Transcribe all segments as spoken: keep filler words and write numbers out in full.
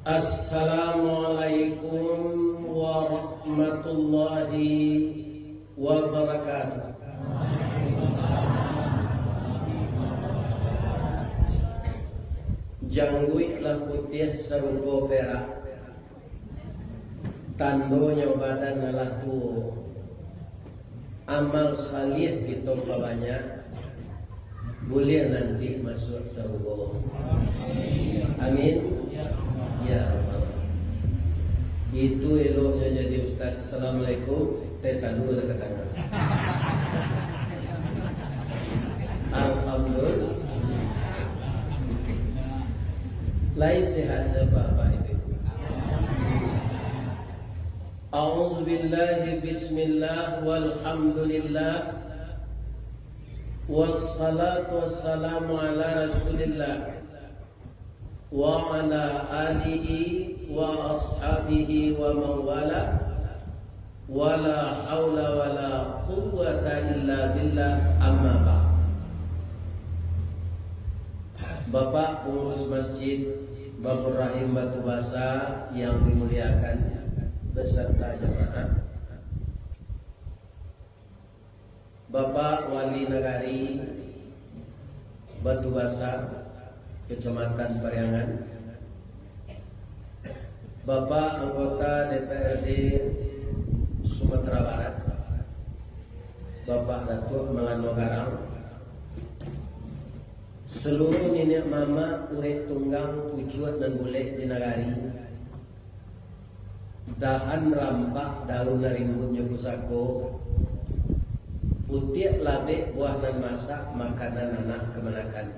Assalamualaikum warahmatullahi wabarakatuh. Jangguik lah putiah sarupo perak, tandonyo badan lah tuo. Amal salih kito pabanyak, buliah nanti masuak sarugo. Amin. Ya Rabbal. Itu eloknyo jadi ustaz. Assalamualaikum. Teh talu lah ka tangah. Alhamdulillah. Lai sehat se, Bapak Ibu? A'udzubillahi, bismillah, walhamdulillah, wassalatu wassalamu ala Rasulillah, wa ala alihi wa ashabihi wa man wala, wala haula wala quwwata illa billah, amma ba'd. Bapak Pengurus Masjid Babur Rahim Batu Basa yang dimuliakan, beserta jamaah, Bapak Wali Nagari Batu Basa, Kecamatan Pariangan, Bapak Anggota D P R D Sumatera Barat, Bapak Datuak Malano Garang, saluruah niniak mamak, urek tunggang, pucuak nan bulek di nagari, dahan rampak, daun nan rimbunnyo pusako, putiak labek, buah nan masak, makanan anak kamanakan.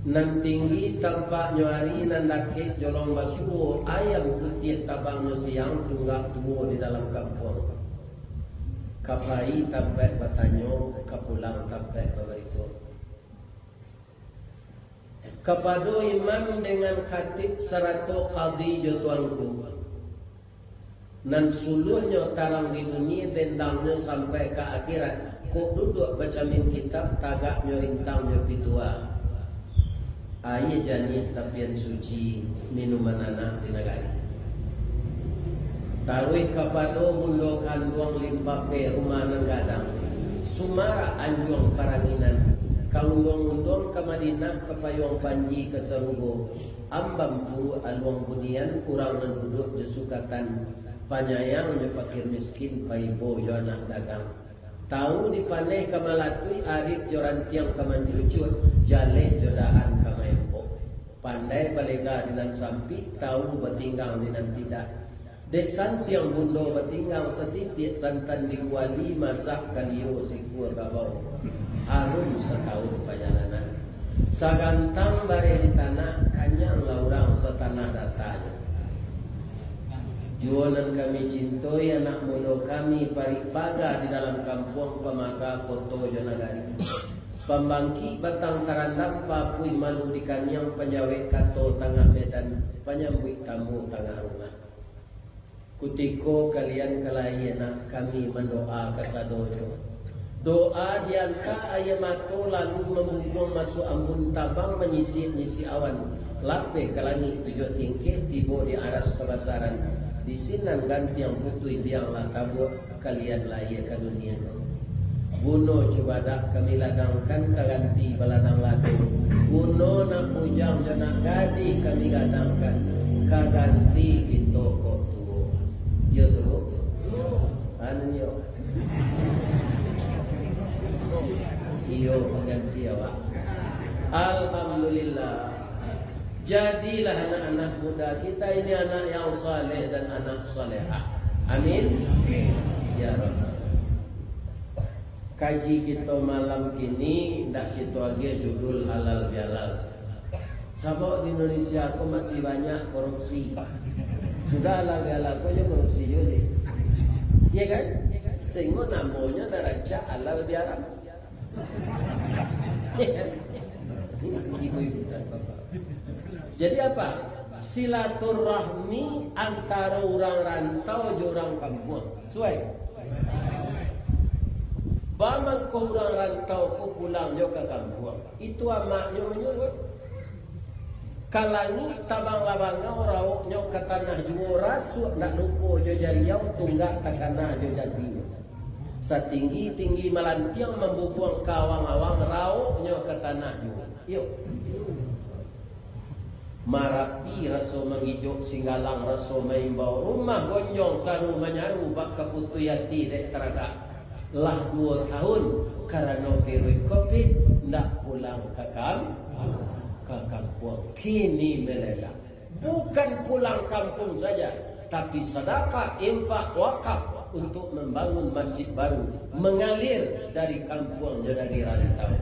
Nan tinggi tampaknyo ari, nan dakek jolong basuo, ayam putiah tabangnyo siang, tunggak tuo di dalam kampuang. Ka pai tampek batanyo, ka pulang tampek babarito. Kapado imam dengan khatib sarato kadi jo tuanku, nan suluahnyo tarang di dunia, bendangnyo sampai ka akhirat, kok duduak bacamin kitab, tagaknyo rintang jo pitua. Aia janiah tapian suci, minuman anak di nagari. Taruih kapado bundo kanduang, limpapeh rumah nan gadang, sumarak anjuang paranginan, ka unduang-unduang ka Madinah, ka payuang panji ka sarugo, ambam puruak aluang bunian, urang nan duduak jo sukatan, panyayang jo pakir miskin, paibo jo anak dagang. Tawu di paneh ka malatuih, arif jo rantiang ka mancucuak, jaleh jo dahan ka maempok. Pandai balega di nan sampik, tawu batinggang di nan tidak. Dek santiang bundo batinggang, satitiak santan di kuali, masak kalio sikua kabau. Harum satahun pajalanan. Sagantang bareh di tanah, kanyanglah urang satanah datanyo. Juo nan kami cintoi, anak mudo kami, parik paga di dalam kampuang, pamaga koto jo nagari. Pambangkik batang tarandam, papuih malu di kaniang, panjawek kato tangah medan, panyambuik tamu tangah rumah. Kutiko kalian ka lahia nak, kami mandoa kasadonyo. Doa dianta aia mato, lalu mambubuang masuak ambun, tabang manyisik-nyisik awan, lapeh ka langik tujuah tingkeh, tibo di aras kabasaran. Di sinan gantiang putuih, bianglah tabuak, kalian lahia ka dunia ko. Guno cubadak kami ladangkan, ka ganti baladang lado. Guno nak bujang jo nak gadih kami gadangkan, ka ganti kito kok tuo. Iyo tu, Bu? Anu yo. Iyo, pangganti awak. Alhamdulillah. Jadilah anak-anak muda kita ini anak yang saleh dan anak salehah. Amin. Ya Rabbal. Kaji kito malam kini ndak kito agiah judul halal bihalal. Sabab di Indonesia ko masih banyak korupsi. Sudah halal bihalal ko jo korupsi juo deh. Iya kan? Sehingga namonyo naraca halal bihalal. Ibu-ibu dan bapak. Jadi apa? Silaturahmi antaro urang rantau jo urang kampuang. Suai? Baa mangko urang rantau ko pulang jo ka kampuang? Itu amaknyo manyuruah. Ka langik tabang labangau, rawoknyo ka tanah juo, rasuak ndak lupo jo jariau, tunggak takana jo jatinyo. Satinggi-tinggi malantiang, mambubuang ka awang-awang, rawoknyo ka tanah juo. Iyo. Marapi raso mangijok, Singgalang raso maimbau, rumah gonjong saru manyaru, bak ka putuih ati dek taragak. Lah duo tahun karano virus covid, ndak pulang ka kam-, ka kampuang. Kini meledak. Bukan pulang kampung saja, tapi sadakah, infak, wakaf untuk mambangun masjid baru, mangalir dari kampuang jo dari rantau.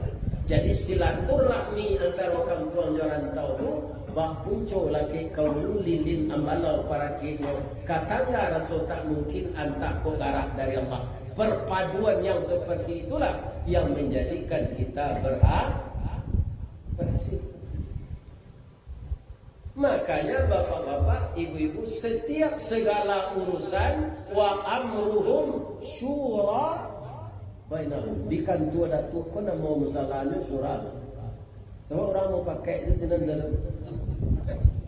Jadi, silaturahmi antaro kampuang jo rantau tu bapunco lakek ka ulu, lilin ambalau parakeknyo, ka tangga raso tak mungkin, antak ko garak dari Allah. Perpaduan yang seperti itulah yang menjadikan kita berha-, berhasil. Makanya, bapak-bapak, ibu-ibu, setiap segala urusan, wa amruhum syura bainahum. Di kantua datuak ko namo musalahnyo syura. Tengok urang mupakaik tu sinan dalam.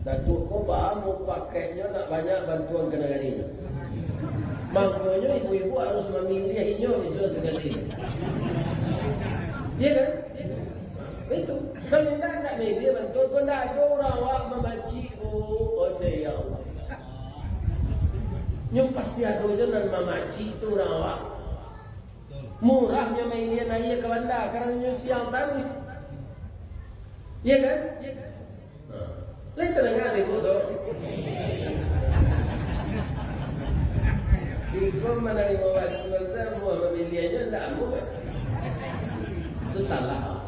Datuak ko ba mupakaiknyo nak banyak bantuan ka nagarinyo. Makonyo ibu-ibu harus mamiliah inyo bisuak sakali. Iya kan? Itu. Kalau indak, indak mamiliah bantuan ko, indak ado urang awak mamacik, Bu. Oh, ya Allah. Nyo pasti ado je nan mamacik tu urang awak. Murahnyo mailian aia ka banda, karano nyo siang taruih. Iya kan? Nah. Lain tadanga dek ko tu. Iko manarimo bantuan tu, amuah mamiliahnyo, indak amuah. Tu salah.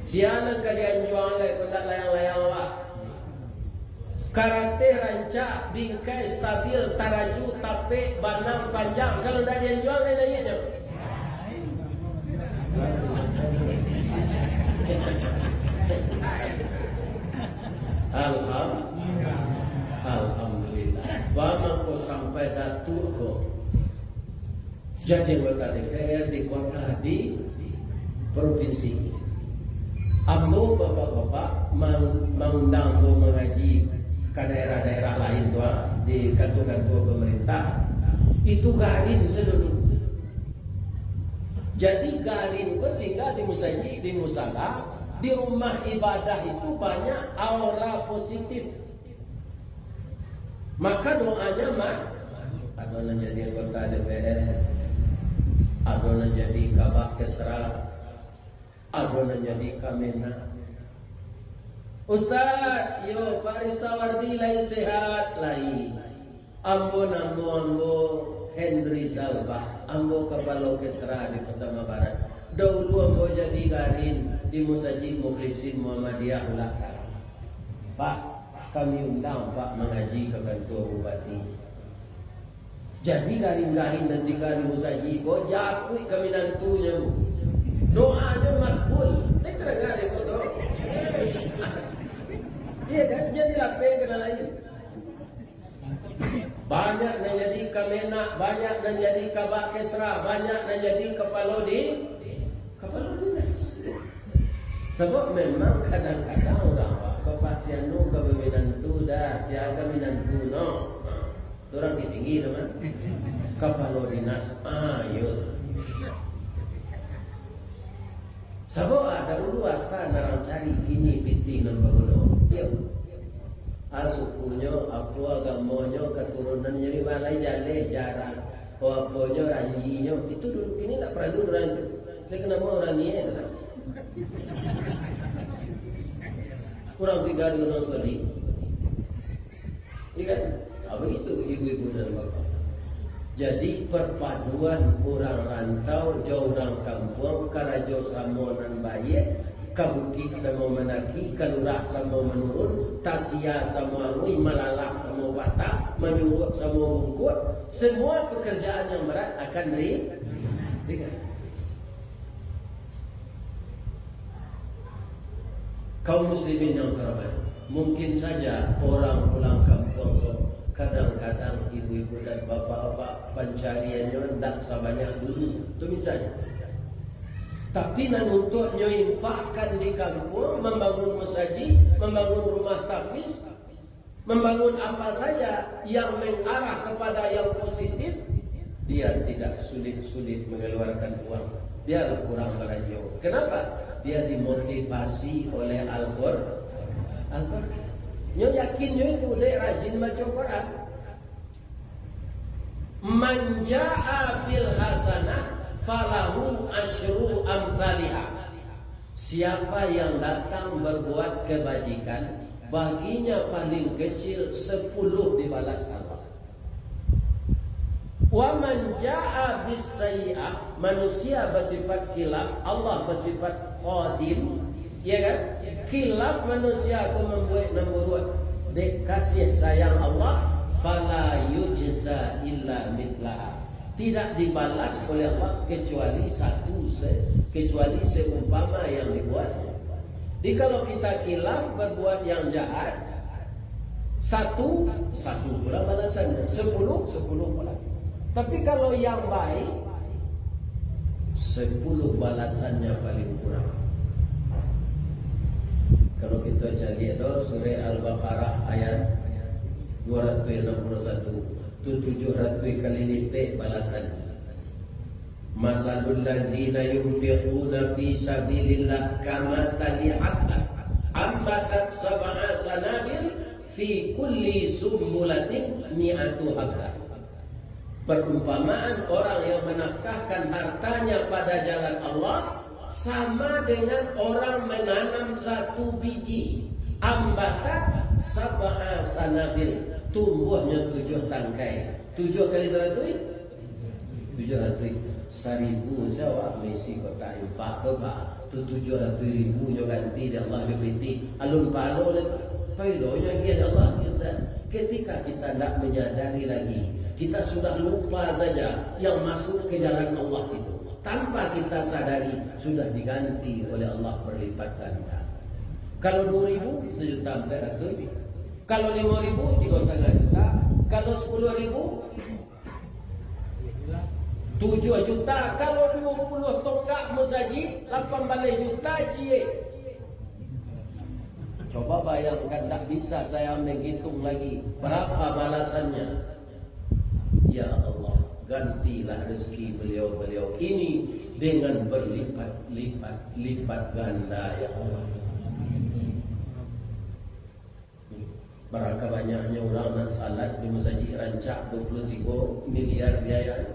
Sia nan ka dianjuang lai, ko indak layang-layang awak. Karateh rancak, bingkai stabil, taraju, tapek, banang, panjang. Kalau indak dianjuang, lai naiaknyo. Alham-, Alhamdulillah. Ba mangko sampai Datuak ko jadi anggota D P R di kota, di provinsi. Ambo, bapak-bapak, mang-, mangundang ambo mangaji ka daerah-daerah lain tu, ah, di kantua-kantua pemerintah. Itu garin sadulu. Jadi, garin ko tingga di musajik, di musala, di rumah ibadah itu banyak aura positif. Maka doanya mah, ado nan jadi anggota D P R, ado nan jadi kabak kesra, ado nan jadi Kemenag. Ustaz, yo, Pak Ristawardi lai sehat? Lai. Ambo, namo ambo Henry Zalbah, ambo kapalo kesra di Pasaman Barat. Dahulu ambo jadi garin di Musajik Mukhlisin Muhammadiyah Ulak Karang. Pak, kami undang Pak mangaji ka kantua bupati. Jadi garin-garin nan tingga di musajik ko, japuik ka minantunyo, Bu. Doanyo makbul. Lai tadanga dek ko tu? Iya kan? Jadi lapeh ka nan lain. Banyak nan jadi Kemenag, banyak nan jadi kabak kesra, banyak nan jadi kapalo di, kapalo dinas. Sabab memang kadang-kadang urang awak ko, Pak, si anu ka baminantu dah, si a ka minantu no. Ha, tu urang tinggi-tinggi tu mah. Kapalo dinas, ah, iyo tu. Sabab, ah, dahulu asa nan urang cari, kini pitih nan baguno. Iyo. Ah, sukunyo, apo, agamonyo, katurunannyo, di ma lai jaleh, jarak, oh, aponyo, ranjinyo, itu dulu, kini ndak paralu urang tu. Lai kanamo urang niaik lah. Urang tingga di Gunung Soli. Iya kan? Nah, begitu ibu-ibu dan bapak. Jadi, perpaduan urang rantau jo urang kampuang, karajo samo nan baiak, ka bukik samo mandaki, ka lurah samo manurun, tasia samo anguih, malalak samo patah, manyuruak samo bungkuak, semua pekerjaan yang berat akan ri-, ringan. Kaum muslimin yang terhormat, mungkin saja orang pulang kampung tu, kadang-kadang ibu-ibu dan bapak-bapak, pancariannyo ndak sabanyak dulu. Tu misalnyo. Tapi nan untuak nyo infakkan di kampuang, mambangun masajik, mambangun rumah tahfiz, mambangun apa saja yang mengarah kepada yang positif, dia tidak sulit-sulit mengeluarkan uang. Biarlah kurang balanjo. Kenapa? Dia dimotivasi oleh Al-Qur-, Al-Qur'an. Nyo yakin nyo itu, dek rajin baca Quran. "Man jaa bil hasanah falahu asyru amthaliha." Siapa yang datang berbuat kebajikan, baginya paling kecil sepuluh dibalas Allah. "Wa man jaa bis sayyi'ah," manusia bersifat khilaf, Allah bersifat qadim, ya kan? Khilaf manusia ko mambuek nan buruak, dek kasih sayang Allah, "fala yujza illa mithlaha." Tidak dibalas oleh Allah kecuali satu se-, kecuali seumpama yang dibuatnya. Jadi kalau kita khilaf, berbuat yang jahat, satu, satu pula balasannya. Sepuluh, sepuluh pula. Tapi kalau yang baik, sepuluh balasannya paling kurang. Kalau kita cari tu, Surah Al-Baqarah ayat dua ratus enam puluh satu, tu tujuh ratus kali lipat balasan. "Masalul ladzina yunfiquna fi sabilillah kamatsali habbatin ambatat sab'a sanabil fi kulli sumbulatin mi'atu habbah." Perumpamaan orang yang menafkahkan hartanya pada jalan Allah sama dengan orang menanam satu biji, ambatat sab'a sanabil, tumbuhnyo tujuh tangkai. Tujuh kali saratuih? Tujuh ratuih. Saribu se awak maisi kotak infak tu, Pak. Tu tujuh ratuih ribu nyo ganti dek Allah jo pitih. Alun pahalo lai tu. Pailonyo agiah dek Allah, Ustaz. Ketika kita ndak menyadari lagi, kita sudah lupa saja yang masuk ke jalan Allah itu. Tanpa kita sadari, sudah diganti oleh Allah berlipat ganda. Kalau dua ribu, sejuta ampek ratuih. Kalau lima ribu, tigo satangah juta. Kalau sepuluh ribu, tujuh juta. Kalau dua puluh tonggak masajik, lapan baleh juta ciek. Coba bayangkan, ndak bisa saya menghitung lagi berapa balasannya. Ya Allah, gantilah rezeki beliau-beliau ini dengan berlipat-lipat, lipat ganda, ya Allah. Barangkali banyaknyo urang nan salat di Masajik Rancak, dua puluh tigo miliar biaya.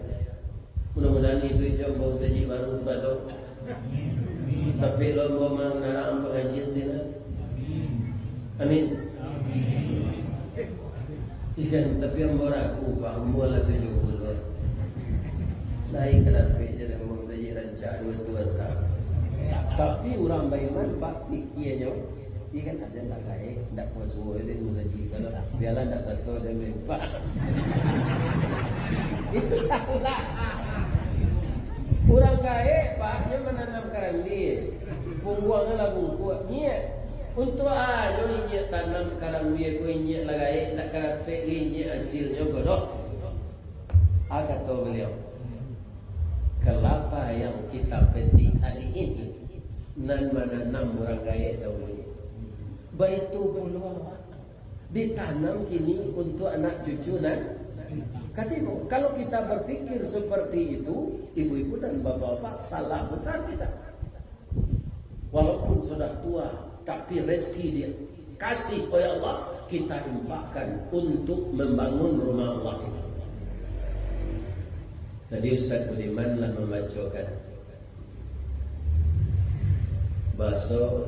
Mudah-mudahan iduik jo ambo masajik baru tu, Pak. Tapi lo ambo mangarang pangajian sini. Amin. Ikan, tapi ambo ragu, Pak, umur lah tujuh puluh. Lai ka dapek jo ambo masajik Rancak dua tu asa. Tapi urang baiman, Pak, pikianyo, Iya kan, ada ndak gaek, ndak kuat suruh itu di masajik. Kalau biarlah ndak sato dan memang. Itu salah. Urang gaek, Pak, dia menanam karambia. Pungguangnyo lah bungkuak. Niat. Untuak ayo inyiak tanam karambia ko, inyiak lah gaek, ndak karapek lagi inyiak hasilnyo ko doh. Ah, kato baliau, kelapa yang kita petik hari ini, nan mananam urang gaek dahulu. Baitu pulo, ditanam kini untuak anak cucu nan katigo. Kalau kita berpikir seperti itu, ibu-ibu dan bapak-bapak, salah besar kita. Walaupun sudah tua, tapi rezeki dikasih oleh Allah, kita infakkan untuk membangun rumah Allah itu. Tadi Ustaz Budiman lah membacakan baso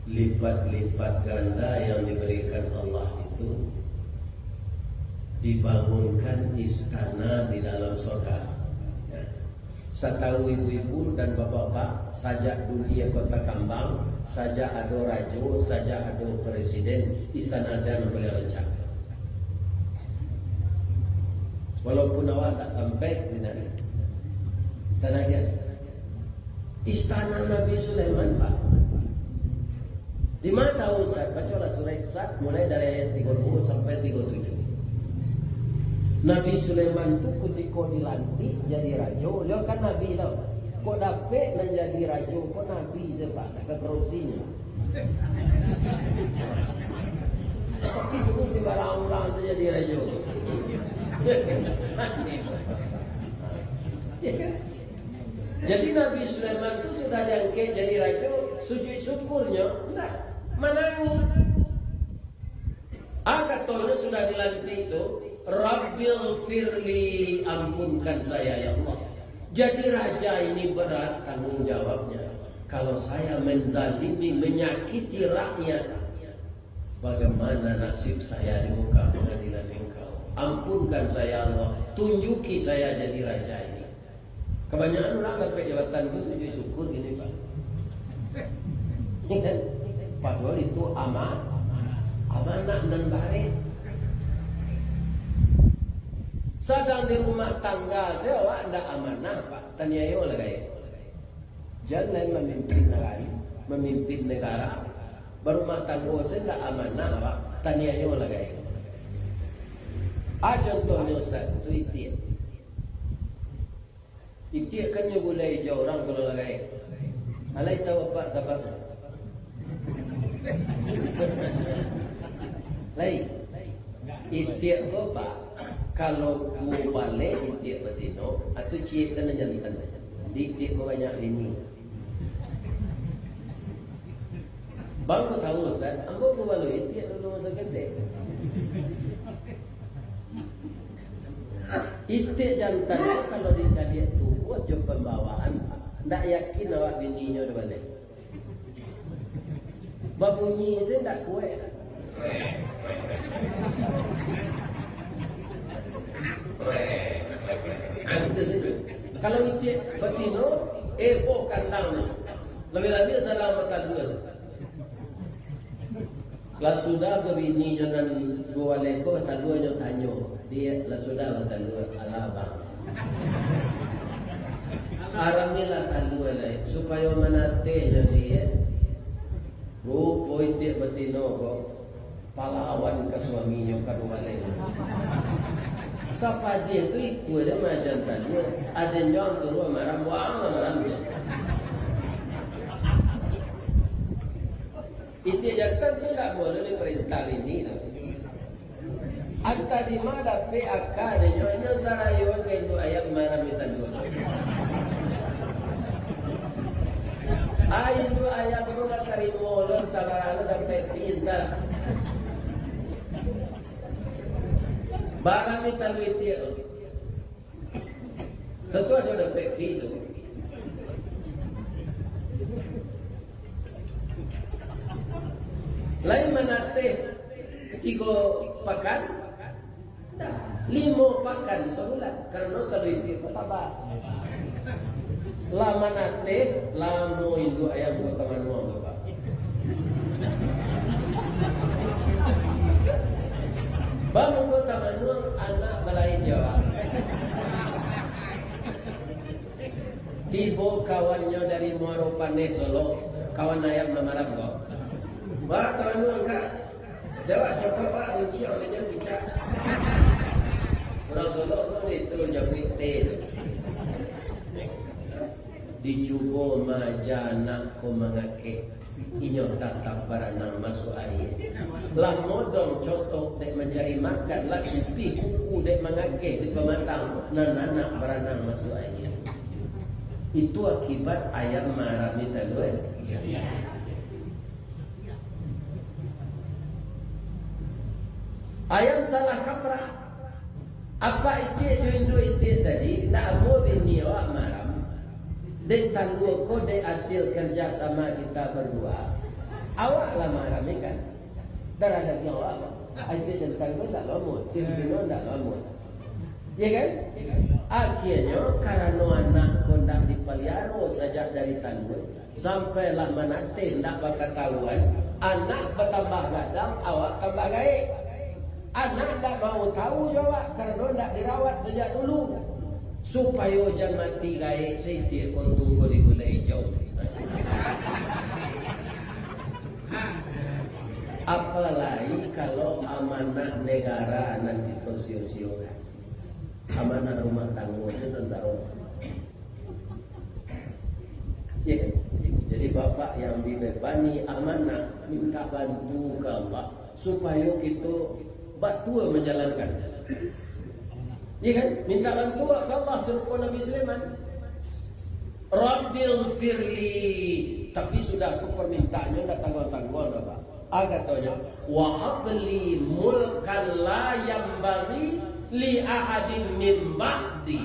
lipat-lipat ganda yang diberikan Allah itu, dibangunkan istana di dalam sorga. Nah, satahu ibu-ibu dan bapak-bapak, sajak dunia kota kambang, sajak ado rajo, sajak ado presiden, istana sajo nan paling rancak. Walaupun awak tak sampai di sana, sana dia. Istana Nabi Sulaiman, Pak. Di mana tahu, Ustaz? Bacalah surah Sad, mulai dari ayat tiga puluh sampai tiga puluh tujuh. Nabi Sulaiman tu kutiko dilantik jadi rajo, yo kan nabi tau. Kok dapek nan jadi rajo ko nabi se, Pak, dak ka korupsinyo. Tapi dulu sembarang urang tu jadi rajo. Ya kan? Jadi Nabi Sulaiman tu sudah diangkek jadi rajo, sujud syukurnyo, ndak, manangih. Ah, katonyo sudah dilantik tu, "Rabbighfirli, ampunkan saya, ya Allah. Jadi raja ini berat tanggung jawabnya. Kalau saya menzalimi, menyakiti rakyat, bagaimana nasib saya di muka pengadilan Engkau? Ampunkan saya, ya Allah. Tunjuki saya jadi raja ini." Kabanyakan urang dapek jabatan tu sujud syukur kini, Pak. Iyo kan? Padahal itu ama-, amanah nan barek. Sadang di rumah tangga se awak ndak amanah, Pak. Taniayo lah gaek. Jan lai mamimpin nagari, mamimpin negara, barumah tanggo se ndak amanah, Pak. Taniayo lah gaek. Ah, contohnyo, Ustaz, tu itiak. Itiak kan nyo gulai jo urang kalau lah gaek. Alai tau apak sababnyo? Lai. Itiak ko, Pak, kalau duo baleh itiak batino, atau ciek sana jantan. Di itiak ko banyak bini. Bang ko tahu, Ustaz, ambo ko baleh itiak dulu masa ketek. Itiak jantan tu kalau dicaliak tubuah jo pambawaan, ndak yakin awak bininyo do baleh. Babunyi se ndak kuek. Nah, gitu se. Kalau itiak batino, ebo kandang. Labiah-labiah sadang batalua. Lah sudah babini nyo nan duo baleh ko batalua, nyo tanyo, "Diak, lah sudah batalua?" "Alah, Bang." "Aramilah talua lai, supayo manateh nyo, Diak." Rupo itiak batino ko palawan ka suaminyo kaduo baleh. Sapadiah tu ikua den maajan talua, aden jo ang suruah maram, waang lah maram se. Itiak jantan tu indak buliah diparintah bini tu. Antah dima dapek aka dek nyo, nyo sarayo ka induak ayam marami talua. Ah, induak ayam tu lah tarimo lo, antah bara lo dapek fee, antah. Barami talua itiak tu. Tantu ado dapek fee tu. Lain manateh tigo pakan, nah, limo pakan sabulan, karano kalau itiak ko tabah. Lah manateh, lamo induak ayam ko tamanuang, Bapak. Bamuko tamanuang, anak balain jo awak. Tibo kawannyo dari Muaro Paneh, Solok, kawan ayam nan maram ko. Ba, tamanuang, Kak. Jawab, cokok, Pak, runciang, kecap. Urang Solok tu, itu jamuik teh tu. Dicubo maaja anak ko mangakeh, inyo tatap baranang masuak aia. Lah modong cotok dek mancari makan, lah pipih kuku dek mangakeh di pamatang, nan anak baranang masuak aia. Itu akibat ayam maarami talua. Ayam salah kaprah. Apak itiak jo induak itiak tadi, ndak amuah bini awak maram. Dek talua ko, dek asil kerja sama kita berdua, awak lah maram, kan? Darah dagiang awak, Pak. Itiak jantan ko ndak lo amuah, itiak batino ndak lo amuah. Ya kan? Akhianyo, karano anak ko ndak dipaliaro sajak dari talua, sampai lah manateh ndak bakatahuan, anak batambah gadang, awak tambah gaek. Anak ndak mau tahu jo awak, karano ndak dirawat sajak dulu. Supayo jan mati gaek, saitiak ko tunggu di gulai ijau. Apalagi kalau amanah negara nan kito sio-siokan. Amanah rumah tanggo tu tantaro. Ya kan? Jadi, bapak yang dibebani amanah, minta bantu ka Allah, supayo kito batua manjalankan. Ya kan? Minta bantu ka Allah, sarupo Nabi Sulaiman. "Rabbighfirli." Tapi sudah tu permintaannyo ndak tangguang-tangguang, Pak. Ah, katonyo, "Wa habli mulkan la yanbaghi li ahadin min ba'di."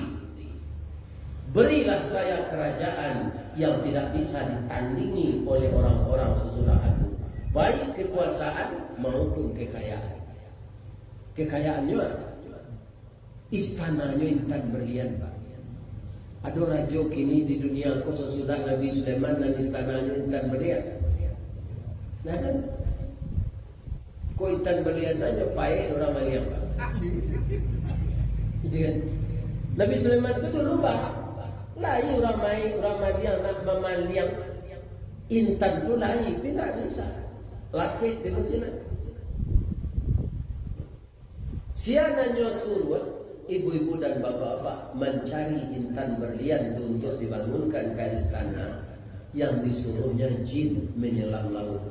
Berilah saya kerajaan yang tidak bisa ditandingi oleh orang-orang sesudah aku, baik kekuasaan maupun kekayaan. Kekayaannyo, istananyo intan berlian, Pak. Ado rajo kini di dunia ko sasudah Nabi Sulaiman nan istananyo intan berlian? Nah, kan? Ko intan berlian sajo, paek urang maliang, Pak. Iya kan? Nabi Sulaiman tu dulu, Pak, lai urang mai, urang maliang nak mamaliang intan tu lai, tapi ndak bisa. Lakek di Mesir. Sia nan nyo suruah ibu-ibu dan bapak-bapak mancari intan berlian tu untuak dibangunkan ka istana, yang disuruhnyo jin manyelam lauik.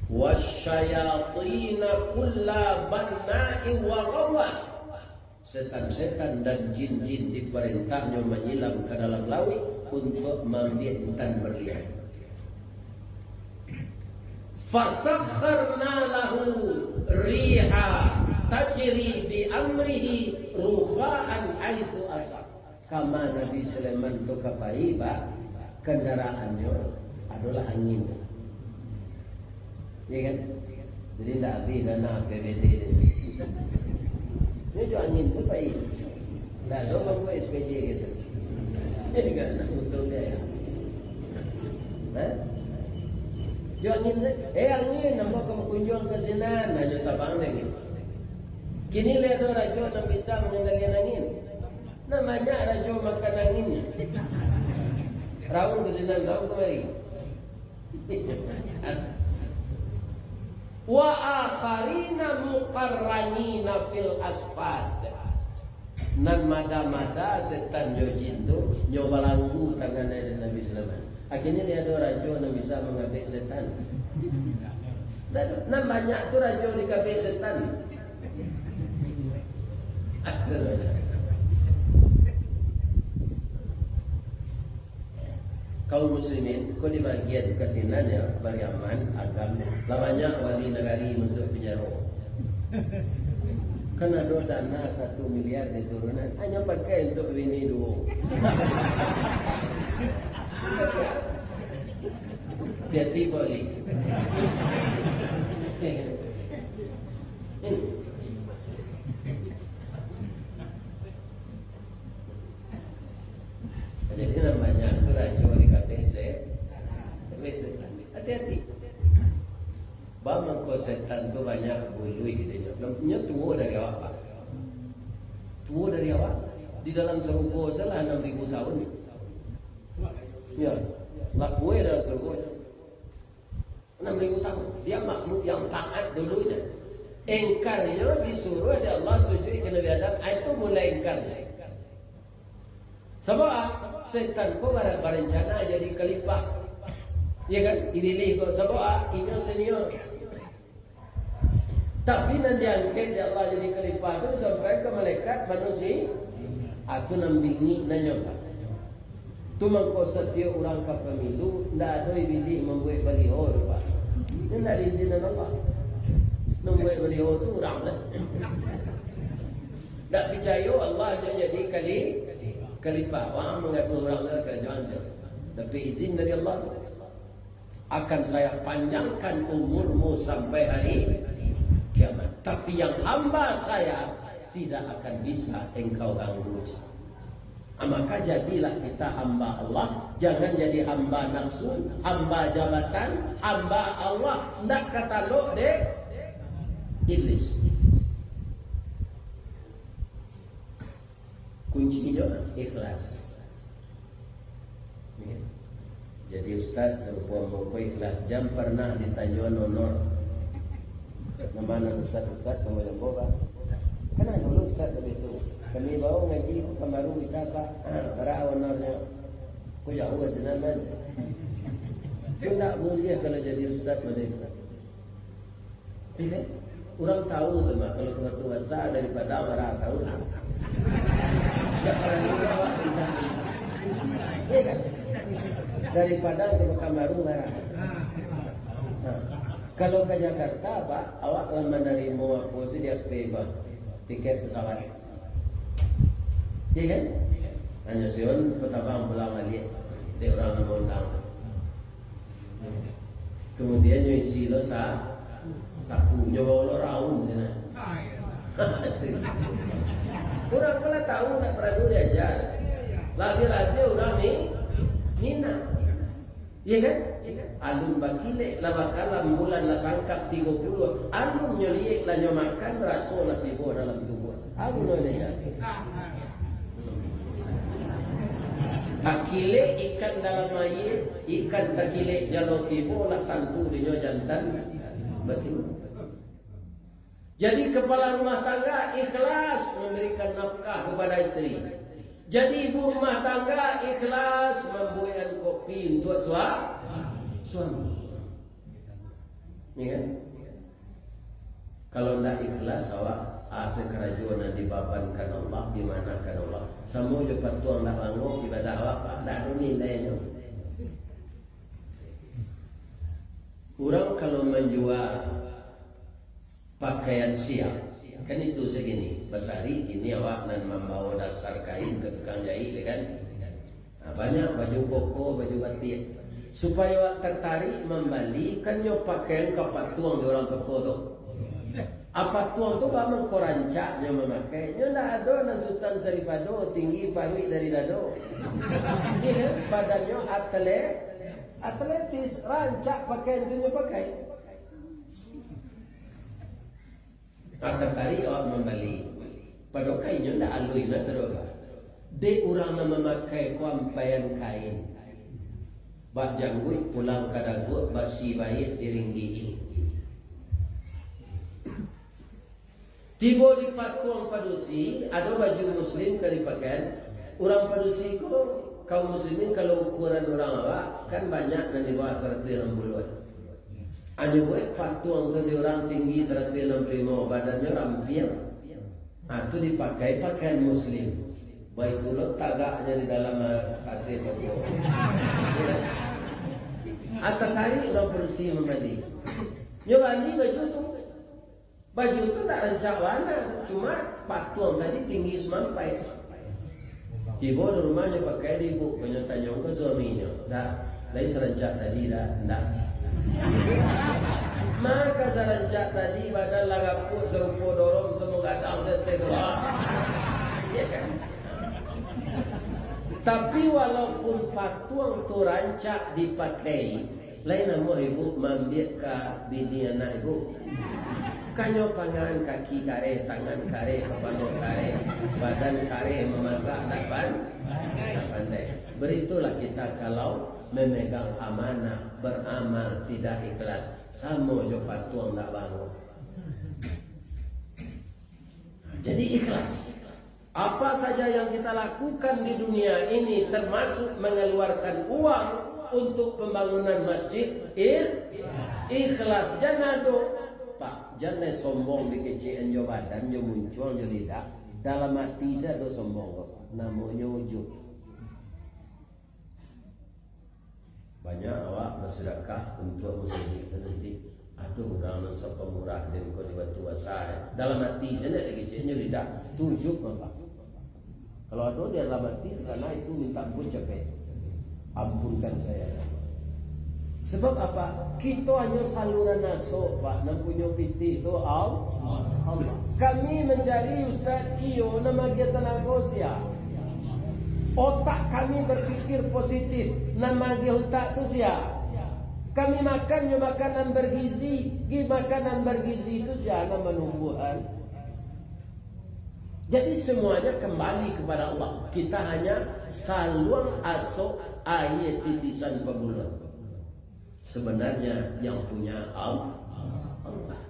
"Wasyayatina kulla banna'in wa ghawwas." Setan-setan dan jin-jin diparintahnyo manyilam ka dalam lauik untuak maambiak intan berlian. "Fasakharna lahu riha tajri bi amrihi rukha'an haitsu asab." Kama Nabi Sulaiman tu ka pai, Pak, kendaraannyo adolah angin. Iya kan? Jadi, ndak abih dana A P B D tu. Nyo jo angin tu pai. Ndak ado mambuek S P J gitu. Ini kan nak untung dia, ya. Hah? Jo angin tu, "Eh, angin, ambo ka bakunjuang ka sinan." Nah, nyo tabang dek angin. Kini lai ado rajo nan bisa mangendalian angin? Nan banyak rajo makan angin. Raun ka sinan, raun kamari. "Wa akharina muqarranina fil asfad." Nan mada-mada setan jo jin tu, nyo balanggu tangan dari Nabi Sulaiman. Akhirnyo, lai ado rajo nan bisa mangabek setan? Nan banyak tu rajo dikabek setan. Kaum muslimin, ko di bagian ka sinan, ya, Pariaman, Agam, lah banyak wali nagari masuak pinjaro. Kan ado dana satu miliar diturunan, hanyo pakai untuak bini duo. Hati-hati, Pak Li. Jadi, nan banyak tu rajo di K P S, eh. Hati-hati. Ba mangko setan tu banyak buluih dinyo. Nyo tuo dari awak, Pak. Tuo dari awak. Di dalam sarugo salah anam ribu tahun. Ya, lah kueh dalam sarugo. Anam ribu tahun. Dia makhluk yang taat dulunya. Engkarnyo disuruh dek Allah sujud ka Nabi Adam. Ah, itu mulai engkarnyo. Sabab, ah, setan ko bara-, barencana jadi khalifah. Ya kan? Ibilih ko. Sabab, ah, inyo senior. Tapi nan diangkek dek Allah jadi khalifah tu sampai ka malaikat manusia. Ah, tu nan bingik nanyo. Tu mangko satiok urang ka pamilu, ndak ado ibilih mambuek baliho tu, Pak. Nyo ndak diizinan Allah. Mambuek baliho tu urang lah. Ndak picayo Allah jo jadi khali-, khalifah. Wah, mangaku urang lah karajo hancur. Dapek izin dari Allah. Akan saya panjangkan umurmu sampai hari kiamat. Tapi yang hamba saya tidak akan bisa engkau ganggu. Ah, maka jadilah kita hamba Allah, jangan jadi hamba nafsu, hamba jabatan, hamba Allah. Ndak katalok dek iblis. Kuncinyo ikhlas. Ya. Jadi, Ustaz, sarupo ambo ko ikhlas, jan pernah ditanyo honor. Nan Anak ustaz-ustaz sama jambo, Pak. Kan dulu ustaz begitu. Kami bawa ngaji ke Pekanbaru bisa, Pak. Ha, bara honornyo. Ko jauah sinan, man. Tu ndak buliah kalau jadi ustaz model itu. Iya kan? Urang tahu tu mah, kalau tuan-tuan basa dari Padang bara tahu lah. Ndak paralu awak tentang. Iya kan? Dari Padang ka Pekanbaru bara. Nah, kalau ka Jakarta, Pak, awak lah manarimo apo sih di P, Pak? Tiket pesawat. Iya kan? Hanyo sion patabang pulang baliak. Dek urang nan maundang. Kemudian nyo isi lo sa-, saku, nyo bawa lo raun sinan. Urang ko lah tahu, ndak paralu diaja. Labiah-labiah urang ni, minat. Iya kan? Alun bakilek lah bakalam, bulan lah sangkap tigo puluah. Alun nyo liek lah nyo makan, raso lah tibo dalam tubuah. Apo nyo jadi? Bakilek ikan dalam aia, ikan takilek jalo tibo, lah tantu dinyo jantan batua. Jadi, kepala rumah tangga ikhlas memberikan nafkah kepada isteri. Jadi, ibu rumah tangga ikhlas mambuekan kopi untuk sua-, suami. Ya kan? Kalau ndak ikhlas, awak asa karajo nan dibabankan Allah, dimanahkan Allah. Samo jo patuang ndak bangok, ibadah awak, Pak, ndak ado nilainyo. Urang kalau manjua pakaian siap, kan itu sagini. Basari kini awak nan mambawa dasar kain ka tukang jahit, ya kan? Nah, banyak baju koko, baju batik. Supayo awak tatarik mambali, kan nyo pakaian ka patuang di urang toko tu. A patuang tu baa mangko rancaknyo mamakai. Nyo ndak ado nan Sutan Saripado, tinggi paruik dari dado. Iya kan? Badannyo atlet, atletis, rancak pakaian tu nyo pakai. Nah, tatarik awak mambali. Pado kainnyo ndak aluih, ndak tadoba. Dek urang nan mamakai ko ampaian kain. Bak jangguik pulang ka daguak, basi baiak diringgik-i. Tibo di patuang padusi, ado baju muslim ka dipakaian. Urang padusi ko, kaum muslimin, kalau ukuran urang awak, kan banyak nan di bawah saratuih anam puluah. Anyo buek patuang tu di urang tinggi saratuih anam puluah limo, badannyo ramping. Ah, tu dipakai pakaian muslim. Baitu lo tagaknyo di dalam, ah, pasir tu. Ah, tatarik urang padusi mambali. Nyo bali baju tu. Baju tu ndak rancak bana, cuma patuang tadi tinggi samampai. Tibo di rumah nyo pakai di ibu, nyo tanyo ka suaminyo, "Dah, lai sarancak tadi dah?" "Ndak." Mako sarancak tadi, badan lah gapuak sarupo dorong, samo gadang sete tu. Ya kan? Tapi walaupun patuang tu rancak dipakai, lain amuah ibu maambiak ka bini anak ibu. Kanyo pangan, kaki kareh, tangan kareh, kapalo kareh, badan kareh, mamasak ndak pan-, ndak pandai. Begitulah kita kalau memegang amanah, beramal tidak ikhlas, samo jo patuang ndak bangok. Jadi ikhlas. Apa saja yang kita lakukan di dunia ini, termasuk mengeluarkan uang untuk pembangunan masjid, ikh-, ikhlas. Jan ado, Pak, jan lai sombong, dikecekan jo badan, jo muncuang, jo lidah. Dalam ati se ado sombong ko, Pak. Namonyo ujub. Banyak awak basadakah untuak musajik tu nanti. Ado urang nan sapamurah den ko di Batu Basa, eh. Dalam ati se ndak dikeceknyo lidah, ujub mah. Kalau ado di dalam ati, takana itu minta ampun capek. Ampunkan saya. Sebab apa? Kito hanyo saluran asok, Pak. Nan punyo pitih tu Al-, Allah. Kami mancari ustaz, iyo, nan magiah tanago sia? Otak kami berpikir positif, nan magiah utak tu sia? Kami makan jo makanan bergizi, gi makanan bergizi tu sia nan manumbuahan? Jadi semuanya kembali kepada Allah. Kita hanya saluang asok aia titisan pambuluah. Sebenarnya yang punya Al-, Allah.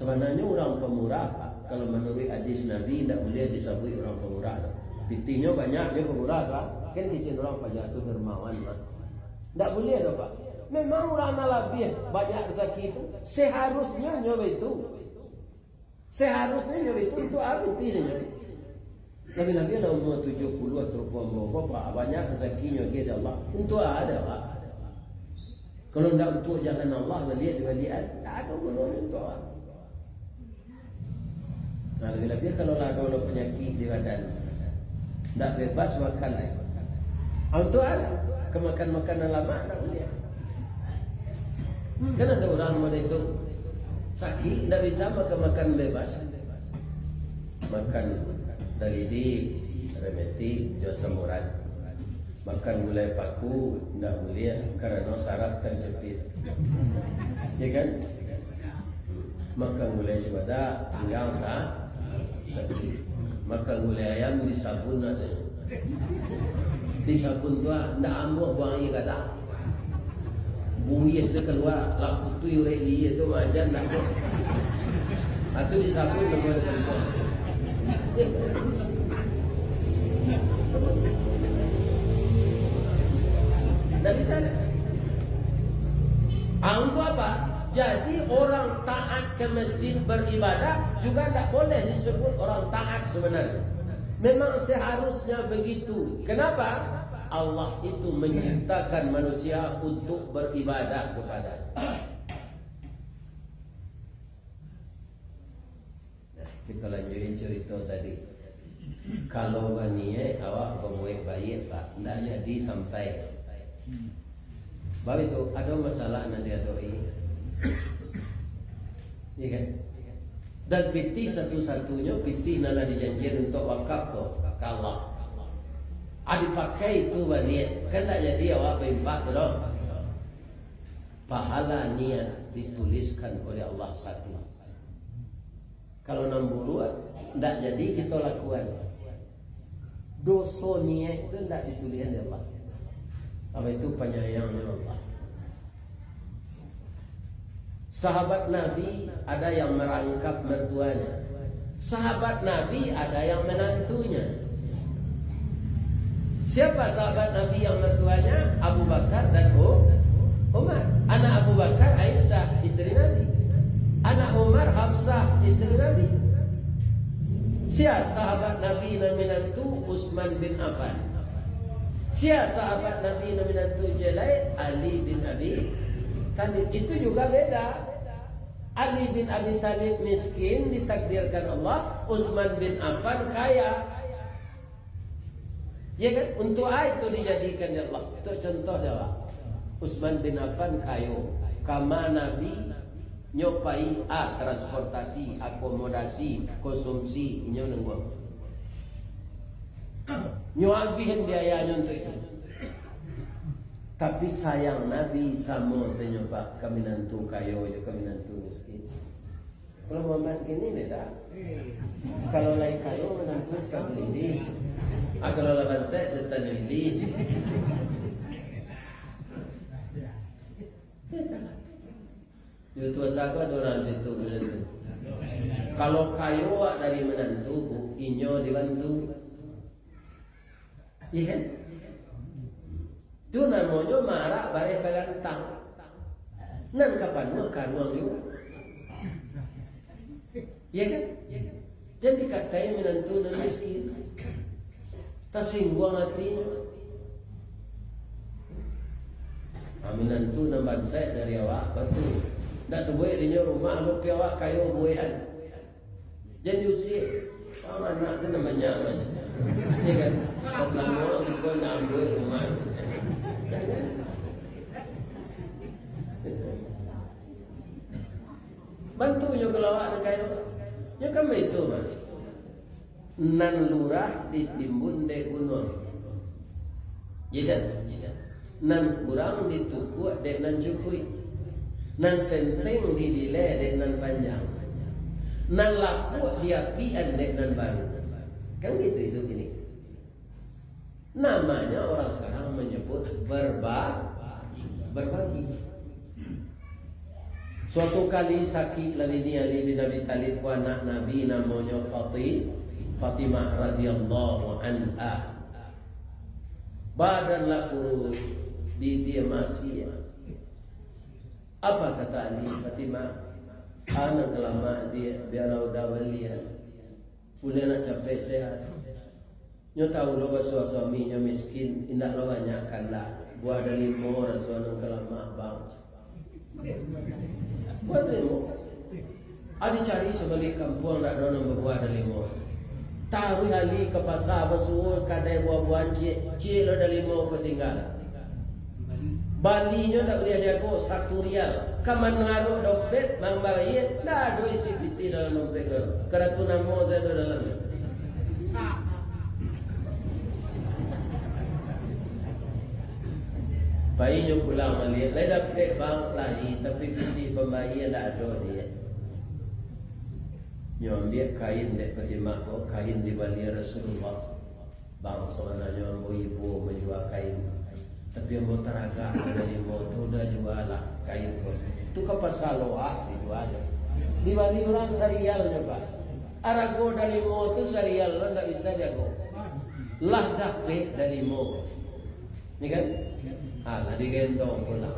Sabananyo urang pamurah, Pak, kalau manuruik hadis Nabi, indak buliah disabuik urang pamurah tu. Pitihnyo banyak, nyo pamurah tu, Pak. Kan kecek urang paja tu dermawan, Pak. Indak buliah tu, Pak. Memang urang nan labiah banyak rasaki tu, seharusnyo nyo baitu. Seharusnyo nyo baitu, untuak apo pitihnyo? Labiah-labiah lah umua tujuah puluah sarupo ambo ko, Pak, banyak rasakinyo agiah di Allah. Untuak a, Pak? Kalau ndak untuak jalan Allah, baliak di baliak, ndak ado gunonyo untuak a. Nah, labiah-labiah kalau lah ado lo panyakik di badan, ndak bebas makan lai. Ah, untuak a? Ka makan makanan lamak, ndak buliah. Kan ado urang model itu, sakik, ndak bisa makan makanan bebas. Makan dalidi, remetik, jo asam urat. Makan gulai paku, ndak buliah, karano saraf tajepit. Ya kan? Makan gulai cubadak, pinggang sa-, sakik. Makan gulai ayam, disabun lah tu. Disabun tu ah, ndak amuah buang aia gadang. Buih se kalua, lah putuih urek di aia tu, majan ndak amuah. Atu disabun namo namo. Ndak bisa. Ah, untuk apa? Jadi, orang taat ke masjid beribadah juga ndak boleh disebut orang taat sebenarnya. Memang seharusnya begitu. Kenapa? Allah itu menciptakan manusia untuk beribadah kepada. Nah, kita lanjutin cerita tadi. Kalau baniat awak babuek baiak, Pak, ndak jadi sampai. Baik tu, ado masalah nan diadoi. Iya kan? Dan pitih satu-satunyo, pitih nan lah dijanjian untuak wakaf ko, ka Allah. Ah, dipakai tu baliak, kan ndak jadi awak bainfak tu doh. Pahala niat dituliskan oleh Allah satu. Kalau nan buruak, ndak jadi kito lakuan. Doso niat tu ndak ditulihan dek Allah. Apa itu panyayangnya Allah. Sahabat Nabi ada yang merangkap mertuanya. Sahabat Nabi ada yang menantunya. Siapa sahabat Nabi yang mertuanya? Abu Bakar dan U-, Umar. Anak Abu Bakar Aisyah, isteri Nabi. Anak Umar Hafsah, isteri Nabi. Sia sahabat Nabi nan minantu? Utsman bin Affan. Sia sahabat Nabi nan minantu jalai? Ali bin Abi Thalib. Itu juga beda. Ali bin Abi Thalib miskin ditakdirkan Allah, Utsman bin Affan kaya. Ya kan? Untuak a itu dijadikan dek Allah. Untuak contoh dek awak. Utsman bin Affan kayo. Kama Nabi nyo pai, a, transportasi, akomodasi, konsumsi, inyo nangguang. Nyo agiahan biayanyo untuak itu. Tapi sayang Nabi samo sajo, Pak, ka minantu kayo jo ka minantu miskin. Kalau Muhammad kini beda. Kalau lai kayo, minantu sakali. Ah, kalau lah bansaik, setan lili. Di Tuasa ko ado urang situ minantu. Kalau kayo awak dari minantu, Bu, inyo dibantu. Iya kan? Tu namonyo marak bareh ka gantang. Nan ka panuah karuang juo. Iya kan? Jan dikatai minantu nan miskin. Tasingguang atinyo. Ah, minantu nan bansaik dari awak, bantu. Ndak tabuek dinyo rumah, lo pi awak kayo buekan. Jan diusie. Awak anak tu nan banyak macam. Iya kan? Pas lamo kito nak ambuek rumah. Bantu nyo kalau awak nak kayo. Nyo kan baitu, Mas. Nan lurah ditimbun dek gunuang. Iya kan? Nan kurang ditukuak dek nan cukuik. Nan senteng didilai dek nan panjang. Nan lapuak diapian dek nan baru. Kan gitu hidup ini. Namanya orang sekarang menyebut berba-, berbagi. Suatu kali sakik lah bini Ali bin Abi Thalib ko, anak Nabi namonyo Fati-, Fatimah radhiyallahu anha. Badan lah kurus, bibia masiak. Apa kata Ali, "Fatimah, anak kalamak dia, biarlah udah balian." Buliah nak capek sehat. Nyo tahu lo basuah suami nyo miskin, indak lo banyak kandak. Buah dalimo raso nan ka lamak, bang. Buah dalimo. Adi cari sabaliak kampuang, ndak ado nan babuah dalimo. Taruih Ali ka pasa, basuo kadai buah-buahan, ciek, ciek lo dalimo ko tingga. Balinyo ndak buliah diago, satu rial. Ka mangaruak dompet, mambayia, ndak ado isi pitih dalam dompet ko. Karatu namo sajo dalam. Painyo pulang baliak, lai dapek bang, lai, tapi pitih pambayia ndak ado, diak. Nyo ambiak kain dek Fatimah ko, kain dibali Rasulullah. Bang, sabananyo ambo ibo manjua kain, tapi ambo taragak dari moto, dah jualah kain ko. Tu ka pasa Loak dijua. Dibali urang sarial nyo, Pak. Arago dalimo tu sarial lo ndak bisa diago. Lah dapek dalimo. Ni kan? Ha, lah digendong pulang.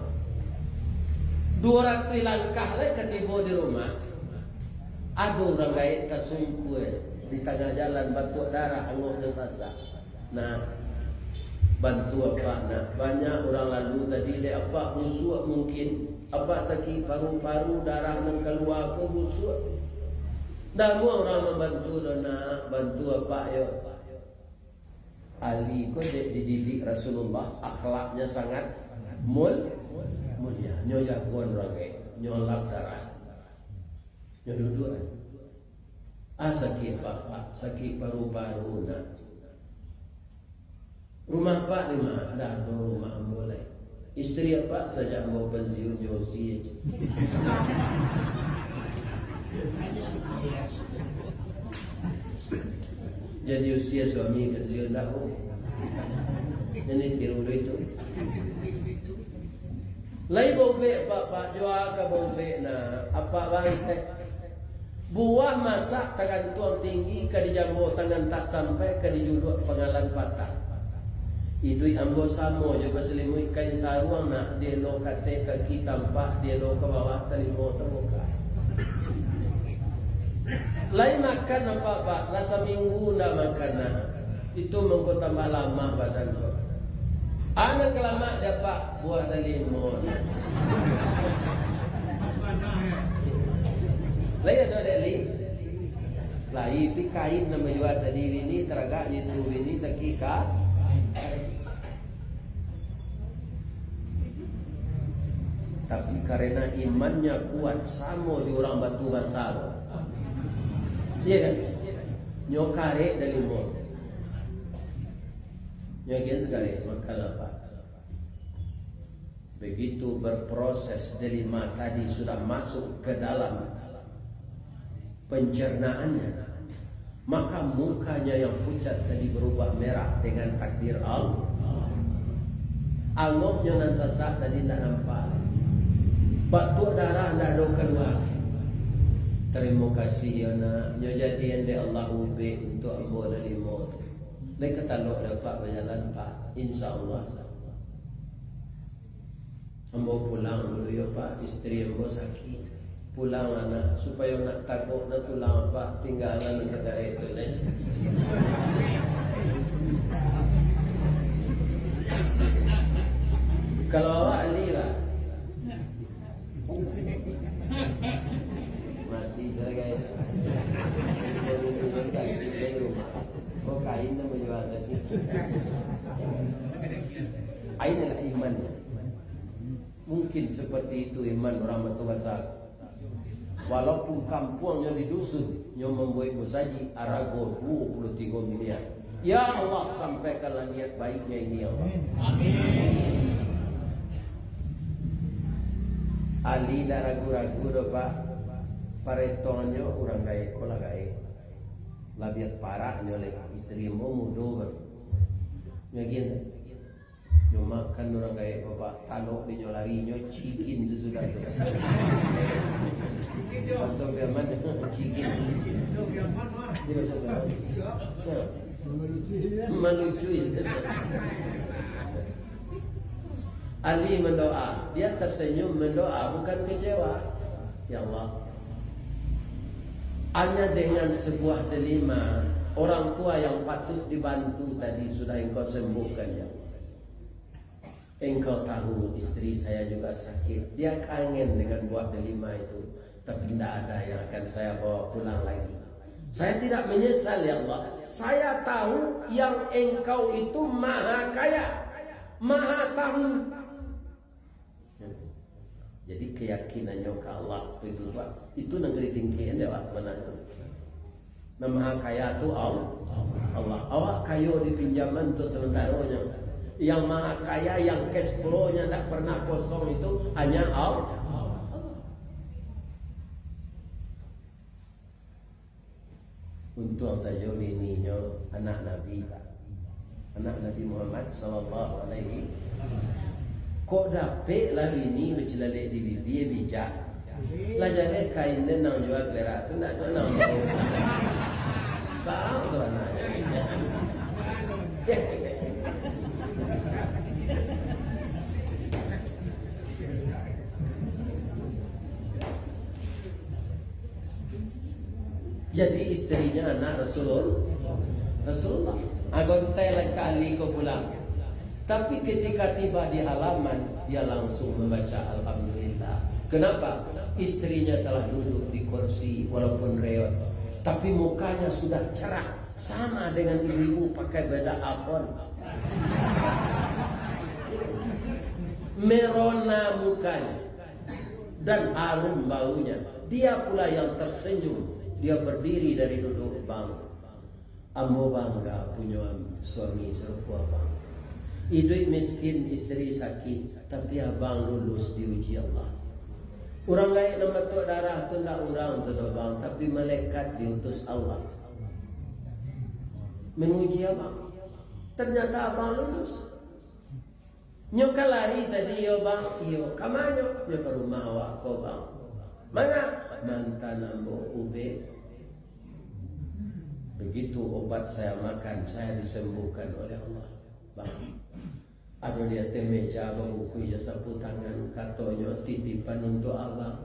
Duo ratuih langkah lai ka tibo di rumah. Ado urang gaek tasungkua di tangah jalan, batuak darah, angoknyo sasak. Nah, bantu apak nak. Banyak urang lalu tadi, dek apak busuak mungkin. Apak sakik paru-paru, darah nan kalua ko busuak. Ndak amuah urang mambantu doh nak, bantu apak yo. Ali ko dek dididik Rasulullah, akhlaknya sangat mul-, mulia. Nyo jagoan urang gaek, nyo lap darah. Nyo duduak. Ah, sakik apak, sakik paru-paru nak. Rumah apak di ma? Ndak ado rumah ambo lai. Istri apak sajak ambo pansiun nyo usia. Jadi usia suami pansiun ndak, oh. Ini tiru dulu itu. Lai baubek, Pak, Pak, jua ka baubek nah, apak bansek. Buah masak tagantuang tinggi, ka dijambo tangan tak sampai, ka dijuluak pangalan patah. Iduik ambo samo jo basalimuik kain saruang nak, dielo kateh kaki tampak, dielo ka bawah talimo tabuka. Lai makan apak, Pak, lah saminggu ndak makan nah. Itu mangko tambah lamah badan ko. Anak kalamak dapek buah dalimo. Lai ado dek li? Lai, pi kain nan bajua tadi bini, taragak itu bini sakik ka. Tapi karena imannya kuat, samo jo urang batu basa. Iya kan? Nyo karek dalimo. Nyo agian sakarek, makanlah, Pak. Begitu berproses delima tadi sudah masuk ke dalam pencernaannya, maka mukanya yang pucat tadi berubah merah dengan takdir Allah. Angoknyo nan sasak tadi ndak nampak lai. Batuak darah ndak ado kalua. Tarimo kasih yo nak, nyo jadian dek Allah ubek untuak ambo dalimo tu. Lai ka talok dapek bajalan, Pak. Insya Allah. Ambo pulang dulu yo, Pak, istri ambo sakik. Pulang anak, supayo nak tagok nak tulang, Pak, tinggalan nan sakarek tu lai. Kalau awak, Ali lah. Mati sagai. Kok kain nan bajua tadi. Ain adalah iman. Mungkin seperti itu iman urang batu basa. Walaupun kampuangnyo di dusun, nyo mambuek musajik arago duo puluah tigo miliar. Ya Allah, sampaikanlah niat baiknya ini, ya Allah. Amin. Ali ndak ragu-ragu doh, Pak. Paretongannyo urang gaek ko lah gaek. Labiah parak nyo leh, istri ambo mudo baru. Nyo agian. Nyo makan urang gaek, Bapak, talok di nyo lari, nyo cikin sasudah tu. Baso Piaman, cikin. Malucui. Ali mendoa, dia tersenyum mendoa, bukan kecewa. Ya Allah, hanya dengan sebuah delima, orang tua yang patut dibantu tadi sudah Engkau sembuhkan, ya Allah. Engkau tahu istri saya juga sakit, dia kangen dengan buah delima itu, tapi tidak ada yang akan saya bawa pulang lagi. Saya tidak menyesal, ya Allah. Saya tahu yang Engkau itu maha kaya, maha tahu. Jadi, keyakinannyo ka Allah itu, Pak, itu nan ka ditingkekan dek awak sabananyo. Nan maha kaya tu Allah. Allah. Awak kayo di pinjaman untuk sementaro nyo. Yang maha kaya, yang cash flow-nyo ndak pernah kosong itu hanya Allah. Untuang sajo bininyo anak Nabi, Pak. Anak Nabi Muhammad sallallahu alaihi wasallam. Kok dapek lah bini bacilalek di bibia, bijak. Lah jaleh kain den nan jua kalerak tu, ndak ado nan mau. Bang tu anaknyo. Jadi, istrinya anak Rasulul-, Rasulullah. Agontai lah kali ko pulang. Tapi ketika tiba di halaman, dia langsung membaca Alhamdulillah. Kenapa? Istrinya telah duduk di kursi, walaupun reot, tapi mukanya sudah cerah, sama dengan ibu-ibu pakai bedak Avon. Merona mukanya dan harum baunya. Dia pula yang tersenyum. Dia berdiri dari duduk, "Bang, ambo bangga punyo am-, suami sarupo abang. Iduik miskin, istri sakit, tapi abang lulus diuji Allah. Urang gaek nan batuak darah tu ndak urang tu doh, Bang, tapi malaikat diutus Allah manguji abang. Ternyata abang lulus." Nyo ka lari tadi, yo, Bang? Iyo. Ka ma nyo? Nyo ka rumah awak ko, Bang. Manga? Mantan ambo ubek. Begitu obat saya makan, saya disembuhkan oleh Allah. Bang, ado di ateh meja babungkuih jo sapu tangan, katonyo titipan untuak abang.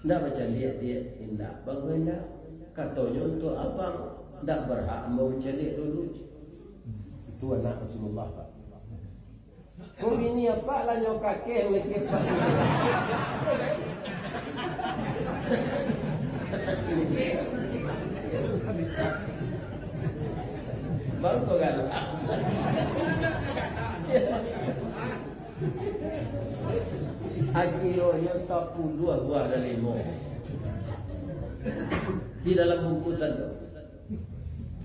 Ndak bacaliak-liak, indak. Bagus indak? Katonyo untuak abang, ndak berhak ambo bacaliak dulu. Itu anak Rasulullah, Pak. Kok gini, Pak, lah nyo kakeh mikir, Pak. Baru kau galak. Akhirnyo sapuluah buah dalimo di dalam bungkusan tu.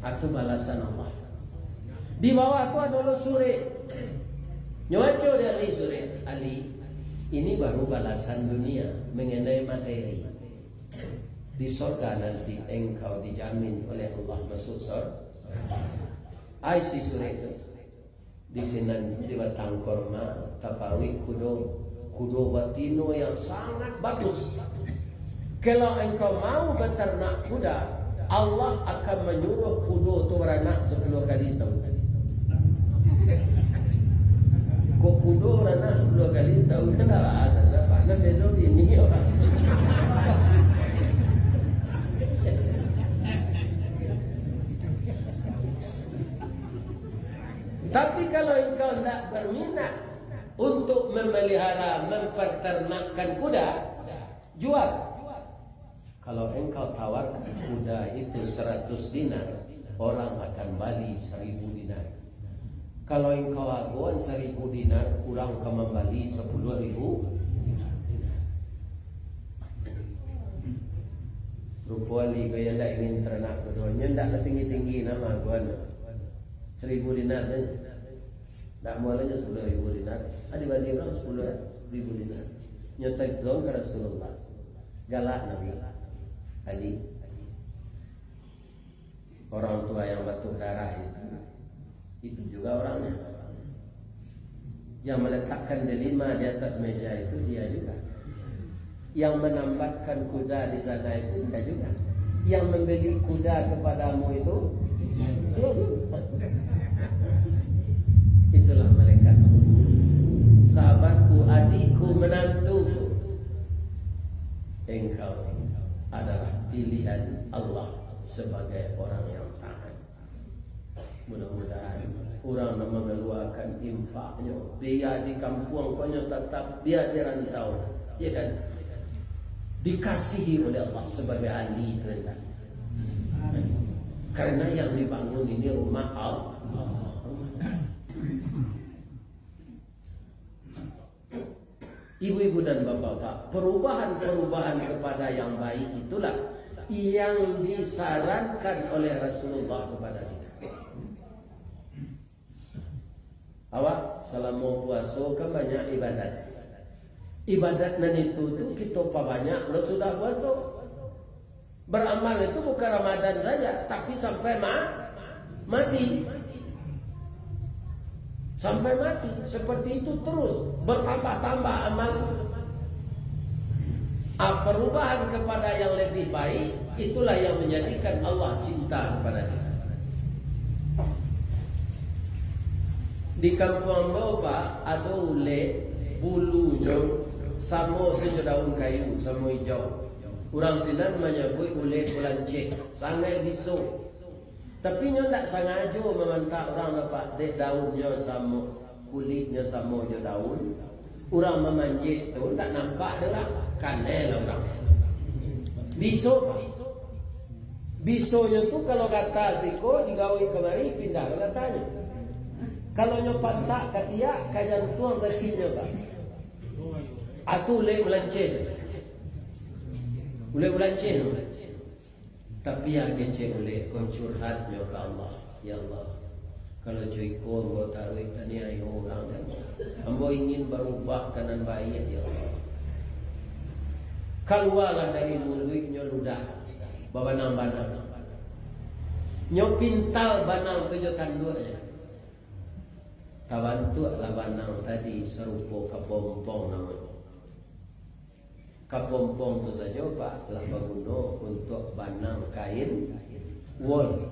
Itu balasan Allah. Di bawah tu ado lo surek. Nyo baco dek Ali surek. "Ali, ini baru balasan dunia mengenai materi. Di sorga nanti engkau dijamin oleh Allah masuk sor-, ai si surek tu." Di sinan, di batang korma, taparuik kudo. Kudo batino yang sangat bagus. Kalau engkau mau beternak kuda, Allah akan menyuruh kudo tu beranak sepuluh kali setahun. Kok kudo beranak sepuluh kali setahun, kan dah lah, dah lah, dah lah, dah lah, dah lah, dah lah. Tapi kalau engkau ndak berminat untuk memelihara, memperternakkan kuda, jual. Kalau engkau tawarkan kuda itu seratus dinar, orang akan bali seribu dinar. Kalau engkau agoan seribu dinar, urang ka mambali sapuluah ribu dinar. Rupo Ali ko yang ndak ingin taranak kudo, nyo ndak lah tinggi-tinggi nama agoan. Seribu dinar sajo. Ndak mualanyo sapuluah ribu dinar. Ah, dibali urang sapuluah ribu dinar. Nyo tagong ka Rasulullah. Galak Nabi. Ali. Orang tua yang batuk darah itu, itu juga orangnya. Yang meletakkan delima di atas meja itu dia juga. Yang menambatkan kuda di sana itu dia juga. Yang membeli kuda kepadamu itu dia juga. Itulah malaikat. Sahabatku, adikku, menantuku, engkau adalah pilihan Allah sebagai orang yang taat. Mudah-mudahan urang nan mangaluakan infaknyo, bia di kampuang ko nyo tatap, bia di rantau, ya kan, dikasihi oleh Allah sebagai ahli tu, kan? Karena yang dibangun ini rumah Allah. Ibu-ibu dan bapak-bapak, perubahan-perubahan kepada yang baik itulah yang disarankan oleh Rasulullah kepada kita. Awak salamo puaso kan banyak ibadat. Ibadat nan itu tu kito pabanyak lo sudah puaso. Baramal itu bukan Ramadan saja, tapi sampai ma-, mati. Sampai mati. Seperti itu terus, bertambah-tambah amal. Ah, perubahan kepada yang lebih baik, itulah yang menjadikan Allah cinta kepada kita. Di kampuang ambo, Pak, ado ulek, bulunyo samo sajo daun kayu, samo ijau. Urang sinan manyabuik ulek bulanceh, sangaik biso. Tapi nyo ndak sangajo mamantak urang, Pak, dek daunnyo samo, kuliknyo samo jo daun. Urang mamanjek tu ndak nampak dek urang, kanai lah urang. Biso, Pak. Bisonyo tu kalau gata siko digawik kamari, pindah lo gatanyo. Kalau nyo pantak ka tiak, ka jantuang sakiknyo, Pak. Atu ulek bulanceh tu. Ulek bulanceh tu. Tapi a kecek ulek ko curhatnyo ka Allah. Ya Allah, kalau co iko ambo taruih taniayo urang dek ambo. Ambo ingin barubah ka nan baiak, ya Allah. Kalualah dari muluiknyo ludah babanang-banang. Nyo pintal banang tu jo tanduaknyo. Tabantuaklah banang tadi sarupo kapompong namonyo. Kapompong tu sajo, Pak, lah baguno untuak banang kain wol.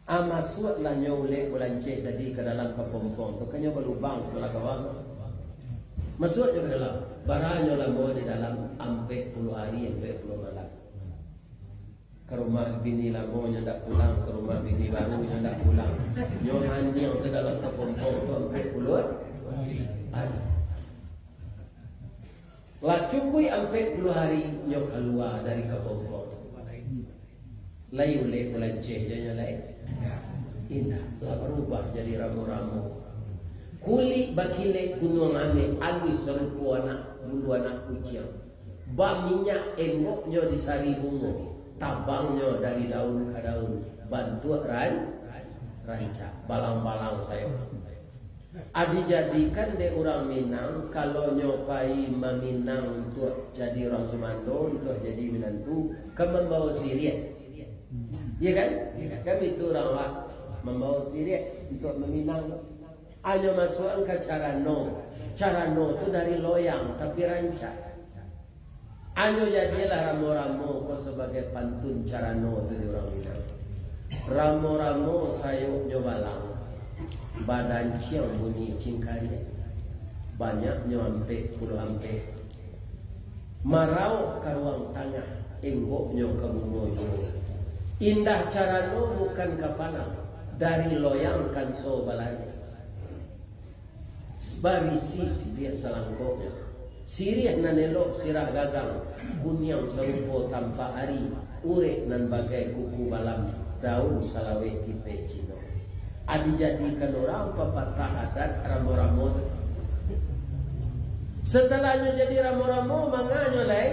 Ah, masuaklah nyo ulek bulanceh tadi ka dalam kapompong tu, kan nyo balubang sabalah gawang. Masuak nyo ka dalam. Bara nyo lamo di dalam? Ampek puluah ari, ampek puluah malam. Ka rumah bini lamo nyo ndak pulang, ka rumah bini baru nyo ndak pulang. Nyo haniang sadalam kapompong tu ampek puluah ari. Lah cukuik ampek puluah ari nyo kalua dari kapompong tu. Lai ulek bulanceh jo nyo lai. Indak, lah barubah jadi ramo-ramo. Kulik bakilek gunuang ameh, aluih sarupo anak, bulu anak kuciang. Baminyak enggoknyo di sari bungo, tabangnyo dari daun ka daun, bantuak ran-, rancak, balang-balang sayo. A dijadikan dek urang Minang, kalau nyo pai maminang untuak jadi urang sumando, untuak jadi minantu, ka mambawo siriah. Iya kan? Kan itu urang awak mambawo siriah untuak maminang. Anyo masuakan ka carano. Carano tu dari loyang, tapi rancak. Anyo jadilah ramo-ramo ko sabagai pantun carano tu di urang Minang. Ramo-ramo sayoknyo balang, badanciang bunyi cingkariang. Banyaknyo ampek puluah ampek. Marauk ka ruang tangah, enggoknyo ka bungo juo. Indah carano bukan ka palang, dari loyang kanso balari. Barisi siriah salangkoknyo. Siriah nan elok sirah gagang, kuniang sarupo tampak ari, urek nan bagai kuku balam, daun salaweh tipeh Cino. A dijadikan urang papatah adat ramo-ramo tu. Satalahnyo jadi ramo-ramo, manganyo lai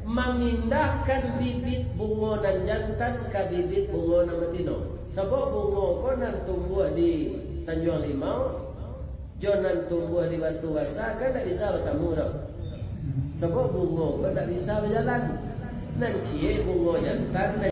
mamindahkan bibit bungo nan jantan ka bibit bungo nan batino. Sabab bungo ko nan tumbuah di Tanjuang Limau, jo nan tumbuah di Batu Basa kan ndak bisa batamu doh. Sabab bungo ko ndak bisa bajalan. Nan ciek bungo jantan, nan